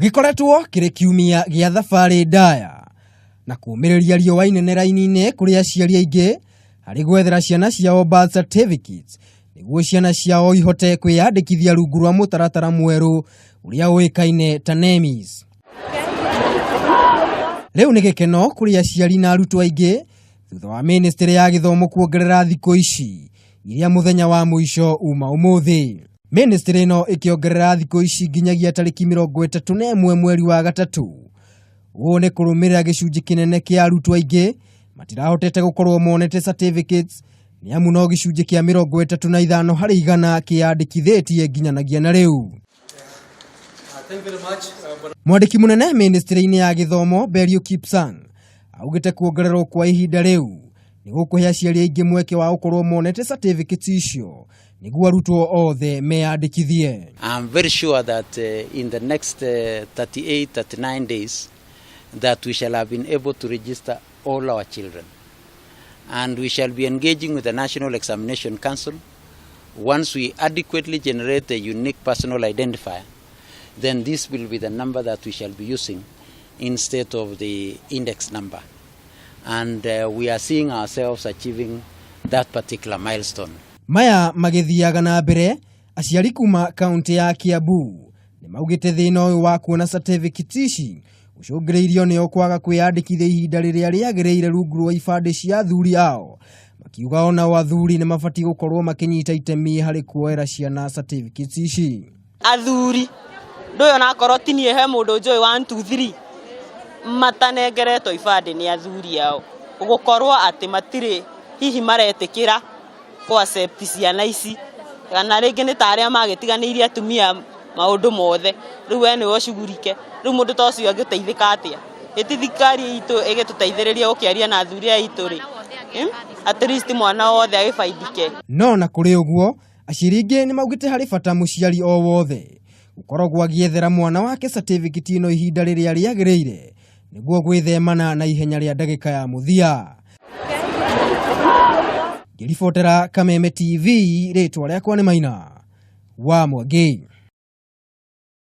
Gĩkoretwo kĩrĩ kiumia gĩa thabarĩ ndaya na kũũmĩrĩria riũa inene raini-inĩ kũrĩ aciari aingĩ harĩ gwethera ciana ciao birth certificates nĩguo ciana ciao ihote kwĩyandĩkithia rungu rwa mũtaratara mwerũ ũrĩa ũĩkaine ta NEMIS. Rĩu nĩ gĩkeno kũrĩ aciari na arutwo aingĩ thutha wa ministry ya gĩthomo kuongerera thikũ ici iria mũthenya wa mũico uma ũmũthĩ. Ministry ĩno ĩkĩongerera thikũ ici nginyagia tarĩki 31 mweri wa gatatũ. Ũũ nĩ kũrũmĩrĩra gĩcunjĩ kĩnene kĩa arutwo aingĩ matirahotete gũkorwo monete certificates nĩ amu no gĩcunjĩ kĩa 35 harĩ igana kĩyandĩkithĩtie nginyanagia na rĩu. Mwandĩki mũnene ministry-inĩ ya gĩthomo Belio Kipsang augĩte kuongererwo kwa ihinda rĩu nĩ gũkũhe aciari aingĩ mweke wa gũkorwo monete certificates icio nĩguo arutwo othe meyandĩkithie. I'm very sure that in the next 38, 39 days that we shall have been able to register all our children. And we shall be engaging with the National Examination Council. Once we adequately generate a unique personal identifier, then this will be the number that we shall be using instead of the index number. And we are seeing ourselves achieving that particular milestone. Maya magĩthiaga na mbere, aciari kuma kaunti ya Kiambu nĩ maugĩte thĩna ũyũ wa kuona certificate ici ũcũngĩrĩirio nĩo kwaga kwĩyandĩkithia ihinda rĩrĩa rĩagĩrĩire rungu rwa ibandĩ cia athuri ao, makiuga onao athuri nĩ mabatiĩ gũkorwo makĩnyita itemi harĩ kuoera ciana certificates ici. Athuri ndũyũ onakorwo ti niĩ, he mũndũ njũĩ 1 2 3 matanengeretwo ibandĩ nĩ athuri ao, gũkorwo atĩ matirĩ hihi maretĩkĩra kũ accept ciana ici, kana rĩngĩ nĩ ta arĩa magĩtiganĩirie atumia maũndũ mothe, rĩu we nĩwe ũcugurike. Rĩu mũndũ ta ũcio angĩteithĩka atĩa? Ĩti thirikari itũ ĩgĩtũteithĩrĩria gũkĩaria na athuri aya aitũ rĩ, At least mwana wothe agĩbaidike. No na kũrĩ ũguo, aciari aingĩ nĩ maugĩte harĩ bata mũciari o wothe gũkoragwo agĩethera mwana wake certificate ĩno ihinda rĩrĩa rĩagĩrĩire nĩguo gwĩthemana na ihenya rĩa ndagĩka ya mũthia. Ngĩribotera Kameme TV, rĩtwa rĩakwa nĩ Maina wa Mwangi.